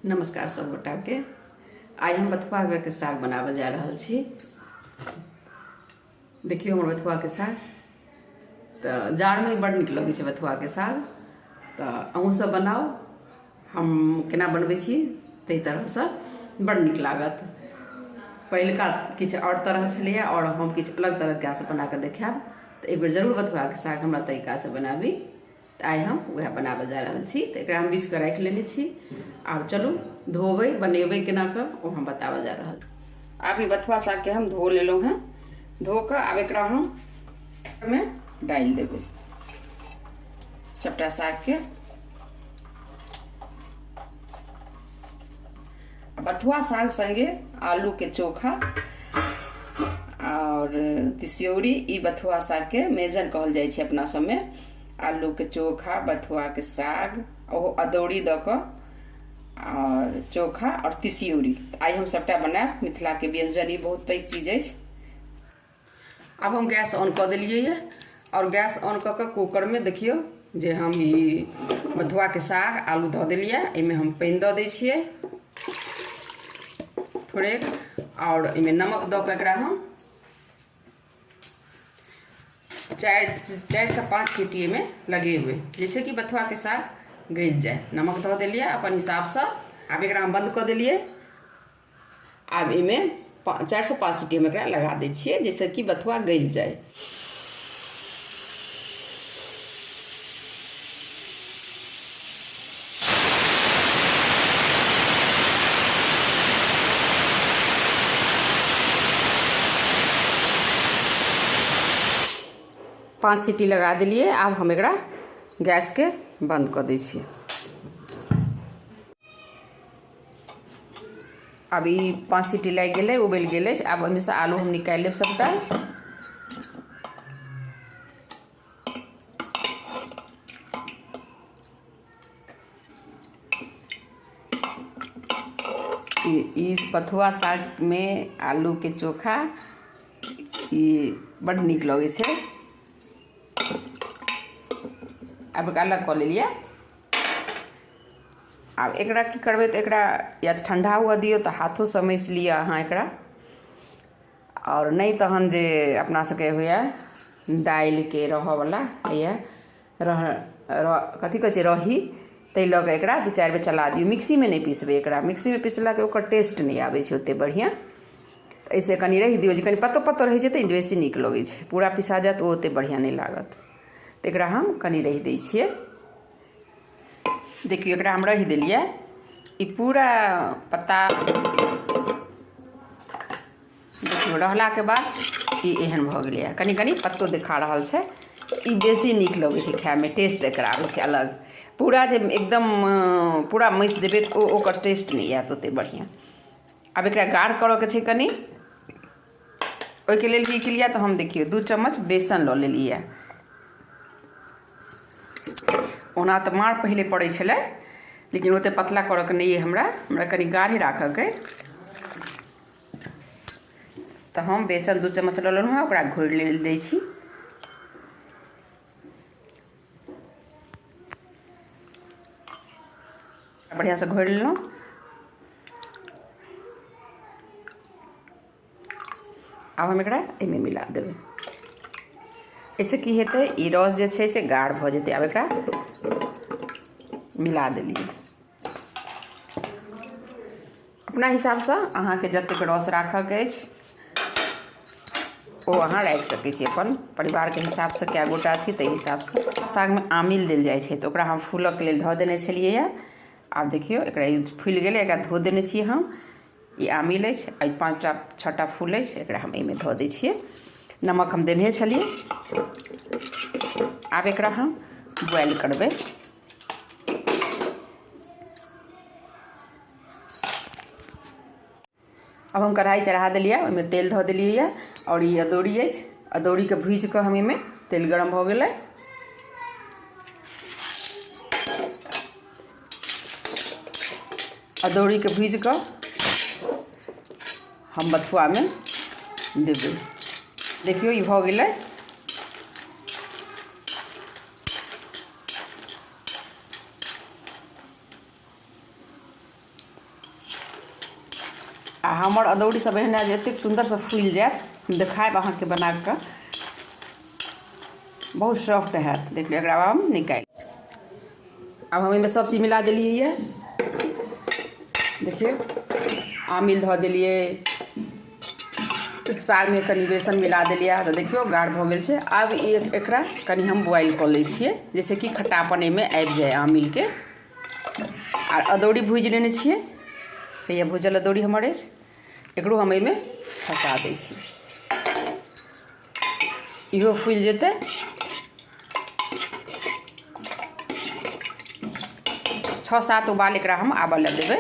नमस्कार सब गोटाके। आइ हम बथुआ के साग बनाबऽ जा रहल छी। देखियौ हमर बथुआके साग तऽ जाड़मे बड्ड नीक लगै छै बथुआके साग। तऽ अहूँ सब बनाउ, हम केना बनबै छी ताहि तरहसँ बड्ड नीक लागत। पहिलुका किछु आओर तरह छलैए आओर हम किछु अलग तरीकासँ बनाकऽ देखायब। तऽ एक बेर जरूर बथुआके साग हमरा तरीकासँ बनाबी। तऽ आइ हम वएह बनाबऽ जा रहल छी। तऽ एकरा हम बीछिकऽ राखि लेने छी। आब चलू धोबै बनेबै केना कऽ ओ हम बताबऽ जा रहल। आब ई बथुआ सागके हम धो लेलहुँ हेँ। धो कऽ आब एकरा हम मे डालि देबै सबटा सागके। बथुआ साग संगे आलू के चोखा और तिसियौरी, ई बथुआ साग के मेजन कहल जाइ छै अपना सबमे। आलू के चोखा, बथुआ के साग, ओहो अदौरी दऽ कऽ और चोखा और तिसियौरी। आइ हम सबटा बनायब। मिथिला के व्यंजन ई बहुत पैघ चीज अछि। आब हम गैस ऑन कऽ देलियै ये और गैस ऑन कऽ कऽ कूकर में देखियौ जे हम ई बथुआ के साग आलू धऽ देलियै। एहिमे हम पानि दऽ दै छियै थोड़े और एहिमे नमक दऽ कऽ एकरा हम 4 से 5 सीटी एहिमे लगेबै, जाहिसँ कि बथुआ के साग गलि जाय। नमक दऽ देलियै अपन हिसाबसँ। आब एकरा हम बन्द कऽ देलियै। आब एहिमे 4 से 5 सीटी हम एकरा लगा दै छियै, जाहिसँ कि बथुआ गलि जाय। पाँच सीटी लगा देलियै। आब हम एकरा गैसके बन्द कऽ दै छियै। आब ई 5 सीटी लागि गेलै, उबलि गेल अछि। आब ओहिमेसँ आलू हम निकालि लेब सबटा। ई बथुआ सागमे आलूके चोखा ई बड्ड नीक लगै छै। आब एकरा अलग कऽ लेलियै। आब एकरा की करबै तऽ एकरा या तऽ ठण्डा हुअ दियौ तऽ हाथोसँ मसि लिअ अहाँ एकरा, आओर नहि तहन जे अपना सबके होइए दालिके रहऽवला होइए रह कथी कहै छै रही, ताहि लऽ कऽ एकरा 2-4 बेर चला दियौ। मिक्सीमे नहि पिसबै एकरा, मिक्सीमे पिसलाके ओकर टेस्ट नहि आबै छै ओतेक बढ़िआँ। तऽ एहिसँ कनि रहि दियौ, जे कनि पत्तो पत्तो रहै छै तऽ बेसी नीक लगै छै। पूरा पिसा जायत ओ ओतेक बढ़िआँ नहि लागत। तऽ एकरा हम कनि रहि दै छियै। देखियौ एकरा हम रहि देलियै। ई पूरा पत्ता देखियौ रहलाके बाद ई एहन भऽ गेलैए, कनि कनि पत्तो देखा रहल छै। ई बेसी नीक लगै छै खायमे, टेस्ट एकर आबै छै अलग। पूरा जे एकदम पूरा मसि देबै तऽ ओ ओकर टेस्ट नहि आयत ओतेक बढ़िआँ। आब एकरा गाढ़ करऽके छै कनि, ओहिके लेल की केलियै तऽ हम देखियौ 2 चम्मच बेसन लऽ लेलियै। ओना तऽ मार पहिले पड़ै छलै, लेकिन ओतेक पतला करऽके नहि अइ हमरा, हमरा कनि गाढ़े राखऽके अइ। तऽ हम बेसन 2 चम्मच लऽ लेलहुँ हँ, ओकरा घोरि लै छी। बढ़िआँसँ घोरि लेलहुँ। आब हम एकरा एहिमे मिला देबै। एहिसँ की हेतै, ई रस जे छै से गाढ़ भऽ जेतै। आब एकरा मिला देलियै। अपना हिसाबसँ अहाँके जतेक रस राखऽके अछि ओ अहाँ राखि सकै छी, अपन परिवारके हिसाबसँ कए गोटा छी ताहि हिसाबसँ। सागमे आमिल देल जाइ छै तऽ ओकरा हम फूलऽके लेल धऽ देने छलियै यऽ। आब देखियौ एकरा ई फुलि गेलै, एकरा धो देने छियै हम। ई आमिल अछि, एहि 5टा 6टा फूल अछि, एकरा हम एहिमे धऽ दै छियै। नमक हम देने छलियै। आब एकरा हम बॉयल करबै। आब हम कढ़ाइ चढ़ा देलियै, ओहिमे तेल धऽ देलियै यऽ और ई अदौरी अछि। अदौरीके भूजि कऽ हम एहिमे, तेल गरम भऽ गेलै। अदौरीके भूजि कऽ हम बथुआमे देबै। देखियौ ई भऽ गेलै। आ हमर अदौरी सब एहन जे एतेक सुन्दरसँ फूलि जायत, हम देखायब अहाँके बना कऽ, बहुत सॉफ्ट हैत। देख लियौ, एकरा हम निकालि आब हम एहिमे सब चीज मिला देलियै यऽ। देखियौ, आमिल धऽ देलियै सागमे, कनि बेसन मिला देलियै, तऽ देखियौ गाढ़ भऽ गेल छै। आब एकरा कनि हम बॉयल कऽ लै छियै, जाहिसँ कि खट्टापन एहिमे आबि जाय आमिलके। आर अदौरी भूजि लेने छियै, हैया भूजल अदौरी हमर अछि, एकरो हम एहिमे फँसा दै छियै, इहो फूलि जेतै। 6-7 उबाल एकरा हम आबऽ लए देबै,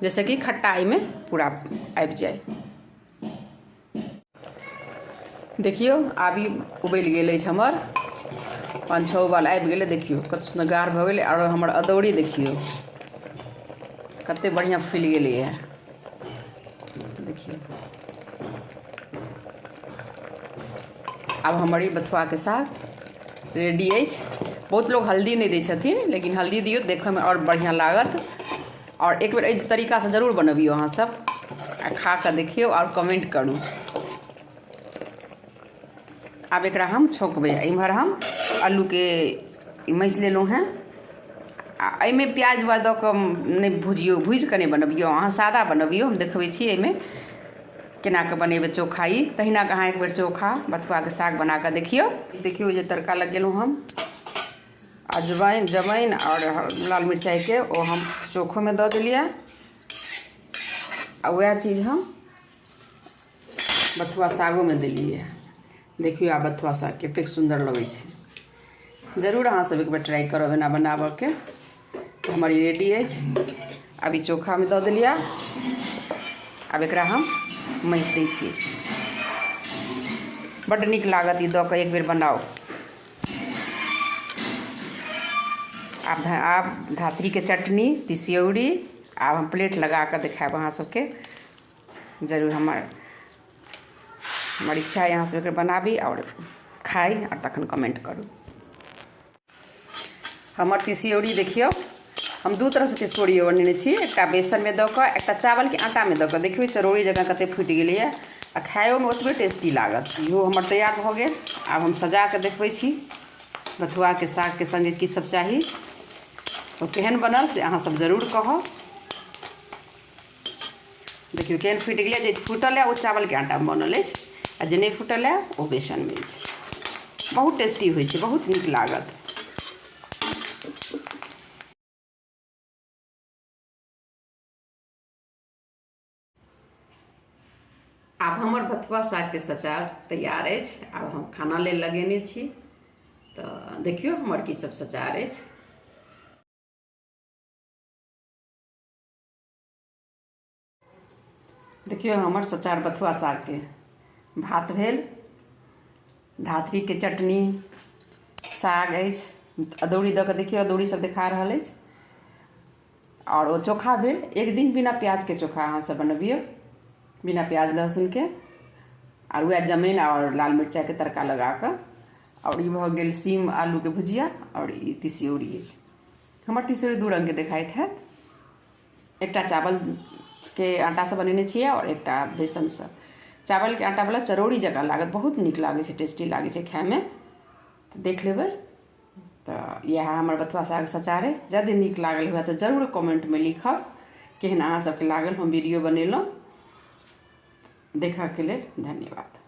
जाहिसँ कि खट्टा एहिमे पूरा आबि जाय। देखियौ, आब ई उबलि गेल अछि हमर, 5-6 उबाल आबि गेलै। देखियौ कते सुन्दर गाढ़ भऽ गेलै। आओर हमर अदौरी देखियौ कते बढ़िआँ फूलि गेलैए। देखियौ, आब हमर ई बथुआके साग रेडी अछि। बहुत लोग हल्दी नहि दै छथिन, लेकिन हल्दी दियौ, देखयमे आओर बढ़िआँ लागत। आओर एक बेर एहि तरीकासँ जरूर बनबियौ अहाँ सब, आ खा कऽ देखियौ आओर कमेंट करू। आब एकरा हम छौंकबै। इम्हर हम आलूके मसि लेलहुँ हेँ। आ एहिमे प्याज उआज दऽ कऽ नहि भुजियौ, भूजि कऽ नहि बनबियौ, अहाँ सादा बनबियौ। हम देखबै छी एहिमे केना कऽ बनेबै चोखा। ई तहिना कऽ अहाँ एक बेर चोखा बथुआके साग बना कऽ देखियौ। देखियौ जे तड़का लगेलहुँ हम अजवाइन, जमाइन आओर लाल मिरचाइके, ओ हम चोखोमे दऽ देलियै, आ वएह चीज हम बथुआ सागोमे देलियै। देखियौ आब बथुआ साग कतेक सुन्दर लगै छै। जरूर अहाँ सब एक बेर ट्राई करब एना बनाबऽके। हमर ई रेडी अछि। आब ई चोखामे दऽ देलियै। आब एकरा हम मसि दै छियै। बड्ड नीक लागत ई दऽ कऽ एक बेर बनाउ। आब धात्रीके चटनी, तिसियौरी। आब हम प्लेट लगा कऽ देखायब अहाँ सबके। जरूर हमर हमर इच्छा अइ अहाँ सब एकरा बनाबी आओर खाइ, आओर तखन कमेंट करू। हमर तिसियौरी देखियौ, हम दू तरहसँ तिसियौरी बनेने छी, एकटा बेसनमे दऽ कऽ, एकटा चावलके आटामे दऽ कऽ। देखियौ, चरौरी जकाँ कते फूटि गेलैए, आ खाइयोमे ओतबे टेस्टी लागत। इहो हमर तैयार भऽ गेल। आब हम सजा कऽ देखबै छी बथुआके सागके सङ्गे की सब चाही। ओ केहन बनल से अहाँ सब जरूर कहब। देखियौ केहन फूटि गेलै। जे फूटल यऽ ओ चावलके आटामे बनल अछि, आ जे नहि फूटल यऽ ओ बेसनमे अछि। बहुत टेस्टी होइ छै, बहुत नीक लागत। आब हमर बथुआ सागके सचार तैयार अछि। आब हम खाना लेल लगेने छी, तऽ देखियौ हमर की सब सचार अछि। देखियौ हमर सचार बथुआ सागके भात भेल, धात्रीके चटनी, साग अछि, अदौरी दऽ कऽ देखियौ अदौरी सब देखा रहल अछि, आओर ओ चोखा भेल। एक दिन बिना प्याजके चोखा अहाँ सब बनबियौ, बिना प्याज लहसुनके, आओर वएह जमैन आओर लाल मिरचाइके तड़का लगा कऽ। आओर ई भऽ गेल सीम आलूके भुजिया, आओर ई तिसियौरी अछि। हमर तिसियौरी दू रङ्गके देखाइत हैत, एकटा चावलके आटासँ बनेने छियै आओर एकटा बेसनसँ। चावलके आटावला चरौरी जकाँ लागत, बहुत नीक लागै छै, टेस्टी लागै छै खाइमे। तऽ देख लेबै। तऽ इएह हमर बथुआ साग सचार अइ। यदि नीक लागल हुए तऽ जरूर कमेंटमे लिखब केहन अहाँ सबके लागल हम वीडियो बनेलहुँ। देखऽके लेल धन्यवाद।